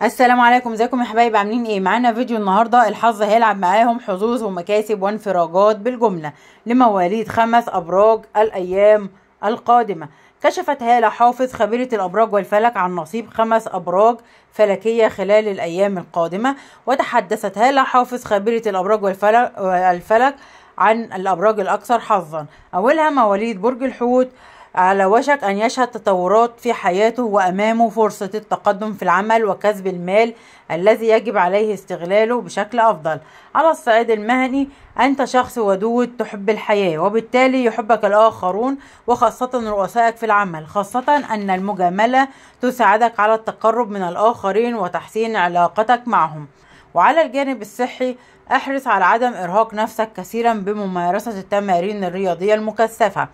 السلام عليكم، ازيكم يا حبايبي؟ عاملين ايه؟ معانا فيديو النهارده الحظ هيلعب معاهم حظوظ ومكاسب وانفراجات بالجمله لمواليد 5 ابراج الايام القادمه. كشفت هالة حافظ خبيرة الابراج والفلك عن نصيب 5 ابراج فلكيه خلال الايام القادمه. وتحدثت هالة حافظ خبيرة الابراج والفلك عن الابراج الاكثر حظا. اولها مواليد برج الحوت، على وشك أن يشهد تطورات في حياته وأمامه فرصة التقدم في العمل وكسب المال الذي يجب عليه استغلاله بشكل أفضل. على الصعيد المهني أنت شخص ودود تحب الحياة، وبالتالي يحبك الآخرون وخاصة رؤسائك في العمل، خاصة أن المجاملة تساعدك على التقرب من الآخرين وتحسين علاقتك معهم. وعلى الجانب الصحي احرص على عدم إرهاق نفسك كثيرا بممارسة التمارين الرياضية المكثفة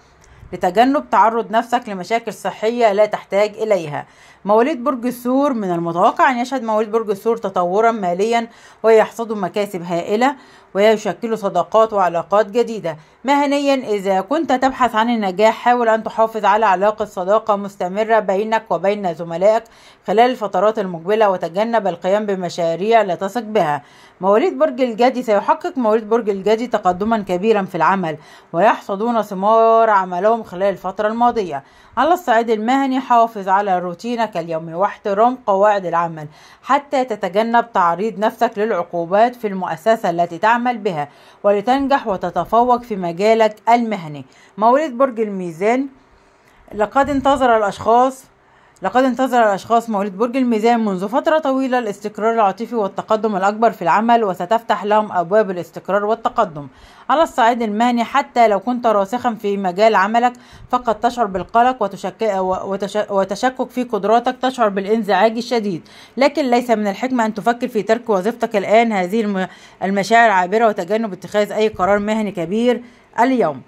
لتجنب تعرض نفسك لمشاكل صحية لا تحتاج إليها. مواليد برج الثور، من المتوقع أن يشهد مواليد برج الثور تطورا ماليا ويحصدوا مكاسب هائلة ويشكلوا صداقات وعلاقات جديدة. مهنيا إذا كنت تبحث عن النجاح حاول أن تحافظ على علاقة صداقة مستمرة بينك وبين زملائك خلال الفترات المقبلة وتجنب القيام بمشاريع لا تثق بها. مواليد برج الجدي، سيحقق مواليد برج الجدي تقدما كبيرا في العمل ويحصدون ثمار عملهم خلال الفترة الماضية. على الصعيد المهني حافظ على روتينك اليومي واحترام قواعد العمل حتى تتجنب تعريض نفسك للعقوبات في المؤسسة التي تعمل بها ولتنجح وتتفوق في مجالك المهني. مواليد برج الميزان، لقد انتظر الأشخاص مواليد برج الميزان منذ فترة طويلة الاستقرار العاطفي والتقدم الأكبر في العمل، وستفتح لهم أبواب الاستقرار والتقدم. على الصعيد المهني حتى لو كنت راسخا في مجال عملك فقد تشعر بالقلق وتشكك في قدراتك، تشعر بالانزعاج الشديد، لكن ليس من الحكمة أن تفكر في ترك وظيفتك الآن. هذه المشاعر عابرة وتجنب اتخاذ أي قرار مهني كبير اليوم.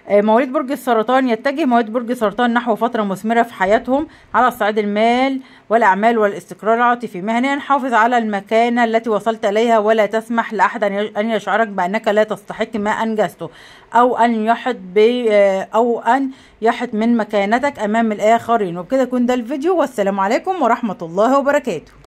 مواليد برج السرطان، يتجه مواليد برج السرطان نحو فترة مثمرة في حياتهم على الصعيد المال والأعمال والاستقرار العاطفي. مهنيا حافظ على المكانة التي وصلت إليها ولا تسمح لأحد أن يشعرك بأنك لا تستحق ما أنجزته أو أن يحط من مكانتك أمام الآخرين. وبكده يكون ده الفيديو، والسلام عليكم ورحمة الله وبركاته.